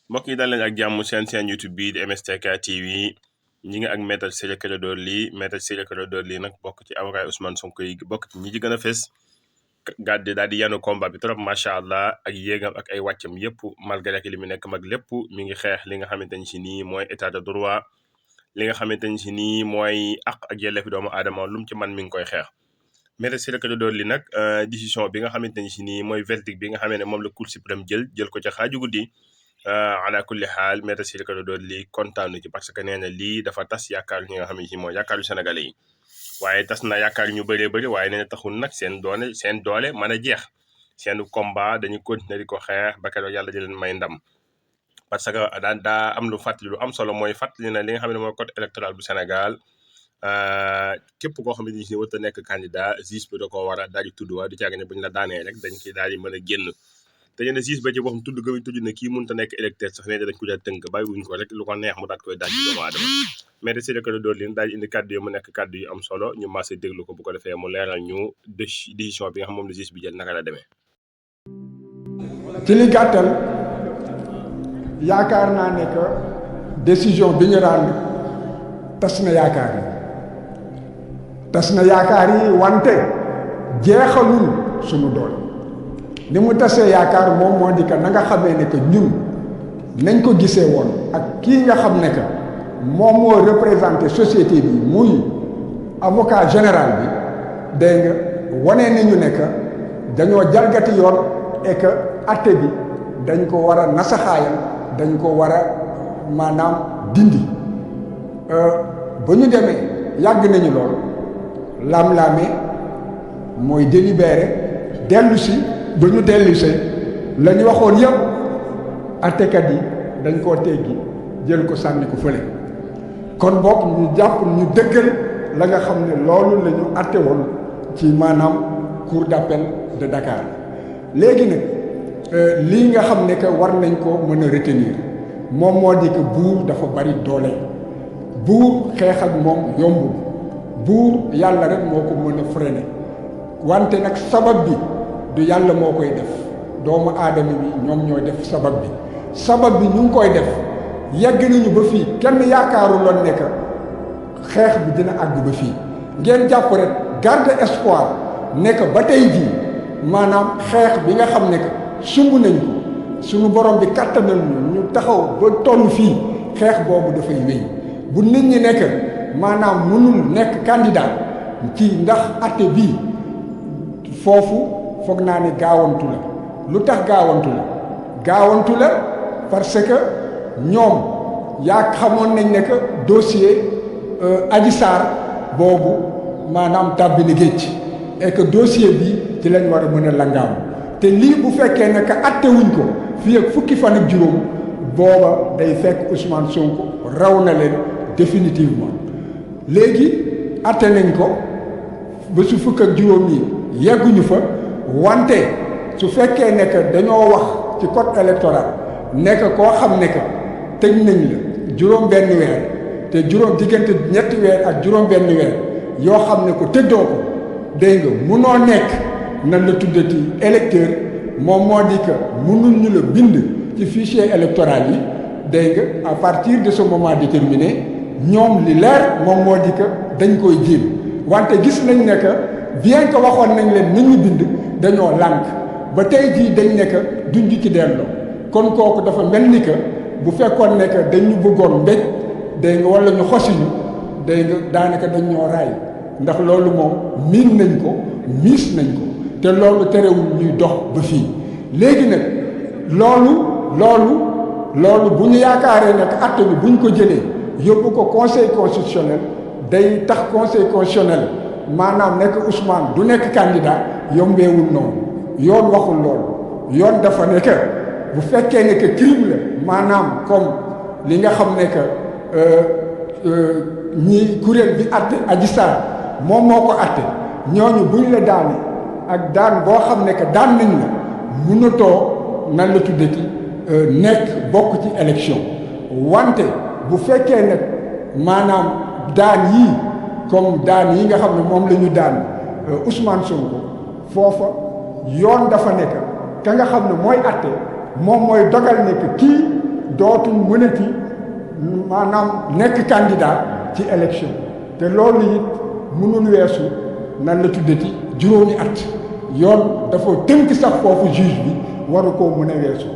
mbokk yi dal leen ak jàmm seen YouTube bii di MSTK TV ñi ngi ak maître Ciré lii nag bokk ci avocat Ousmane Sonko yi bokk ci ñi ci gën a fës gàddi daal di yanu combat bi trop macha allah ak yéegam ak ay wàccam yépp malgré que li mu nekk mag lépp mi ngi xeex li nga xamante ni si nii mooy état de droit li nga xamante ni si nii mooy àq ak yelleefi doomu aadama lu mu ci man mi ngi koy xeex. maître Ciré li nag décision bi nga xamante ni si nii mooy verdict bi nga xamee ne moom la cour suprême jël ko ca xaaju guddi. ala kulli xaal maître Ciré lii kontaan ci parce que nee na lii dafa tas yaakaar ñi nga xam ne si mooy yaakaaru sénégalais yi waaye tas na yaakaar ñu bëree bëri waaye nee na taxul nag seen doole mën a jeex seen combat dañu continuer di ko xeex ba keroog yàlla di leen may ndam. parce que daa am lu fàttali lu am solo mooy fàttali na li nga xam ne mooy code électoral bu Sénégal képp koo xam ne si warut a nekk candidat juge bi da koo war a daal di tudd waa du caagi ne buñ la daanee rek dañ ciy daal di mën a génn. te ñu ne juge ba ci boo xam tudd gëmuñ tudd ne kii mënut a nekk électeur sax ne dañ ko daal tënk bàyyi wuñ ko rek lu ko neex mu daal koy daal ci doomu aadama mais Ciré leen daal indi kàddu yi mu nekk kàddu yu am solo ñu maase déglu ko bu ko defee mu leeral ñu décision bi nga xam moom la juge bi jël naka la demee. ci li gàttal yaakaar naa ne que décision bi ñu rendre tas na yaakaar yi wante jeexalul sunu doole. ni mu tasee yaakaar moom moo di que na nga xamee ne que ñun nañ ko gisee woon ak kii nga xam ne que moom moo représenté société bi muy avocat général bi dégg nga wane nañu ne que dañoo jalgati yoon et que atte bi dañ ko war a nasaxaayal dañ ko war a maanaam dindi ba ñu demee yàgg nañu lool laam-laamee mooy délibéré dellu si ba ñu dellusee la ñu waxoon yëpp attekat yi dañ koo teggi jël ko sànni ko fële kon boog ñu jàpp ñu dëggal la nga xam ne loolu la ñu atte woon ci maanaam cour d'appel de Dakar léegi nag lii nga xam ne que war nañ ko mën a retenir moom moo di que buur dafa bari doole buur xeex ak moom yombul buur yàlla rek moo ko mën a freiner wante nag sabab bi du yàlla moo koy def doomu aadama bi ñoom ñooy def sabab bi ñu ngi koy def yegg nañu ba fii kenn yaakaaru loon ne que xeex bi dina àgg ba fii ngeen jàpp rek garde espoir ne que ba tey jii maanaam xeex bi nga xam ne que sumb nañ ko suñu borom bi kattanal ñu taxaw ba toll fii xeex boobu dafay wéy bu nit ñi nekk maanaam mënul nekk candidat ci ndax atte bii foofu foog naa ne gaawantu la lu tax gaawantu la parce que ñoom yaa xamoon nañ ne que dossier Adji Sarr boobu maanaam tàbbi na géej et que dossier bi ci lañ war a mën a langaamu te lii bu fekkee ne que attewuñ ko fii ak fukki fan ak juróom booba day fekk Ousmane Sonko raw na leen définitivement léegi atte nañ ko ba su fukk ak juróom yi yegguñu fa wante su fekkee ne que dañoo wax ci code électoral nekk koo xam ne que tëj nañ la juróom benn weer te diggante ñetti weer ak juróom benn weer yoo xam ne ko tëddoo ko dégg nga munoo nekk nan la tuddati électeur moom moo di que munul ñu la bind ci fichier électoral yi dégg nga à partir de ce moment déterminé ñoom li leer moom moo di que dañ koy jéem wante gis nañ ne que bien que waxoon nañ leen nit ñu bind dañoo lànk ba tey jii dañ ne que duñ ci delloo kon kooku dafa mel ni que bu fekkoon ne que dañu bëggoon mbéj dégg nga wala ñu xosiñu dégg nga daanaka dañ ñoo raay ndax loolu moom miin nañ ko miis nañ ko te loolu terewul ñuy dox ba fii léegi nag loolu bu ñu yaakaaree nag acte bi bu ñu ko jëlee yóbbu ko conseil constitutionnel day tax conseil constitutionnel maanaam nekk Ousmane du nekk candidat yombeewul noonu yoon waxul loolu yoon dafa ne que bu fekkee ne que crime la maanaam comme li nga xam ne que ñi kuréel bi atte Adji Sarr moom moo ko atte ñooñu buñ la daane ak daan boo xam ne que daan nañ la mënatoo nan la tuddati nekk bokk ci élection wante bu fekkee nag maanaam daan yii comme daan yi nga xam ne moom la ñu daan Ousmane Sonko foofa yoon dafa nekk ka nga xam ne mooy atte moom mooy dogal ne que kii dootul mënati maanaam nekk candidat ci élection te loolu it mënul weesu nan la tuddati juróomi at yoon dafa tënk sax foofu juge bi waru koo mën a weesu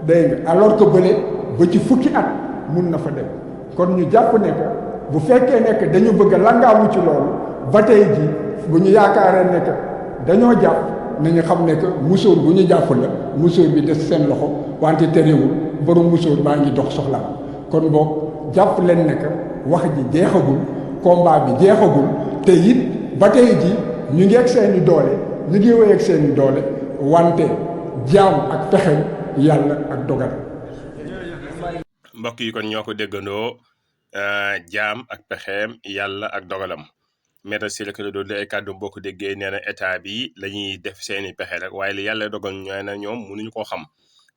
dégg nga alors que bële ba ci fukki at mun na fa dem kon ñu jàpp ne que bu fekkee ne que dañu bëgg a langaamu ci loolu ba tey ji bu ñu yaakaaree ne que dañoo jàpp nañu xam ne que musóor bu ñu jàpp la musóor bi des seen loxo wante terewul borom musóor baa ngi dox soxla kon boog jàpp leen ne que wax ji jeexagul combat bi jeexagul te it ba tey ji ñu ngi ak seeni doole ñu ngi wéy ak seeni doole wante jaam ak pexem yàlla ak dogal. mbokk yi kon ñoo ko déggandoo jaam ak pexeem yàlla ak dogalam maître Ciré Clédor Ly ay kàddu boo ko déggee nee na état bi la ñuy def seeni pexe rek waaye li yàlla dogal ñooy na ñoom mënuñu koo xam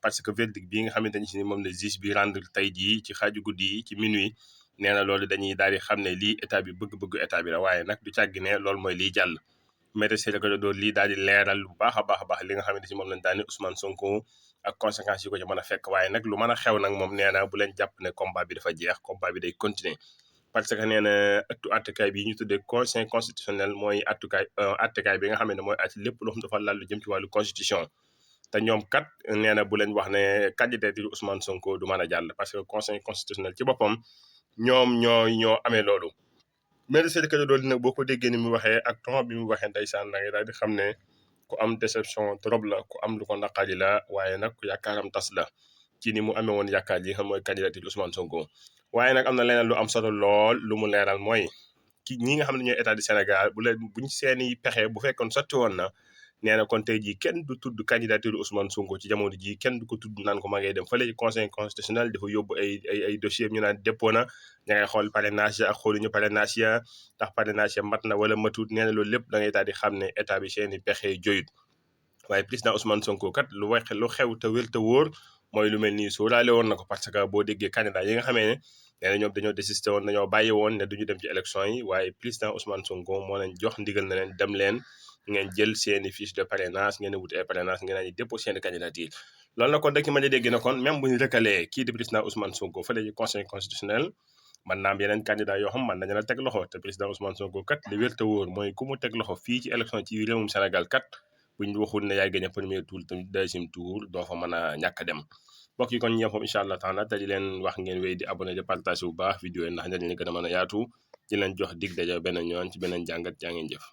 parce que verdict bii nga xamante ni moom la juge bi rendre tey jii ci xaaju guddi yi ci minuit nee na loolu dañuy daal di xam ne lii état bi bëgg-bëggu état bi la waaye nag du càggi ne loolu mooy liy jàll maître Ciré Clédor Ly daal di leeral bu baax a baax li nga xamante ni moom lañ daane Ousmane Sonko ak conséquences yi ko ci mën a fekk waaye nag lu mën a xew nag moom nee na bu leen jàpp ne combat bi dafa jeex combat bi day continuer parce que nee na ëttu attekaay bi ñu tuddee conseil constitutionnel mooy attekaay bi nga xam ne mooy at lépp loo xam dafa laal lu jëm ci wàllu constitution te ñoom kat nee na bu leen wax ne candidature Ousmane Sonko du mën a jàll parce que conseil constitutionnel ci boppam ñoom ñoo amee loolu maître Ciré Clédor Ly nag boo ko déggee ni mu waxee ak ton bi mu waxee ndeysaan da ngay daal di xam ne ku am déception trop la ku am lu ko naqari la waaye nag ku yaakaaram tas la ci ni mu amee woon yaakaar yi nga xam mooy candidature Ousmane Sonko waaye nag am na leneen lu am solo lool lu mu leeral mooy ñi nga xam ne ñooy état du Sénégal buñ seeni pexe bu fekkoon sotti woon na nee na kon tey jii kenn du tudd candidature Ousmane Sonko ci jamono jii kenn du ko tudd naan ko ma ngay dem fële ci conseil constitutionnel dafa yóbbu ay dossier ñu naan dépôt na ña ngay xool parrainage ak xooluñu parrainage ya ndax parrainage ya mat na wala matut nee na loolu lépp da ngay daal di xam ne état bi seeni pexe joyut waaye président Ousmane Sonko kat lu xew te wér te wóor mooy lu mel nii sóoraale woon na ko parce que boo déggee candidat yi nga xamee ne nee na ñoom dañoo désisté woon dañoo bàyyi woon ne duñu dem ci élection yi waaye président Ousmane Sonko moo leen jox ndigal na leen dem leen ngeen jël seeni fiche de parrainage ngeen wut ay parrainage ngeen di déposé seeni candidature loolu nag kon da ki mën a dégg na kon même bu ñu rëkkalee kii di président Ousmane Sonko fële ci conseil constitutionnel man naa am yeneen candidat yoo xam man nañu la teg loxo te président Ousmane Sonko kat li wér te wóor mooy ku mu teg loxo fii ci élection ci réewum Sénégal kat buñ waxul ne yaay gagné premier tour tamit deuxième tour doo fa mën a ñàkk a dem mbokk yi kon ñëw foofu incha allah taala te di leen wax ngeen wéy di abonné di partage bu baax vidéo yi ndax njëriñ li gën a mën a yaatu di leen jox dig daje beneen yoon ci beneen jàngat jaa ngeen jëf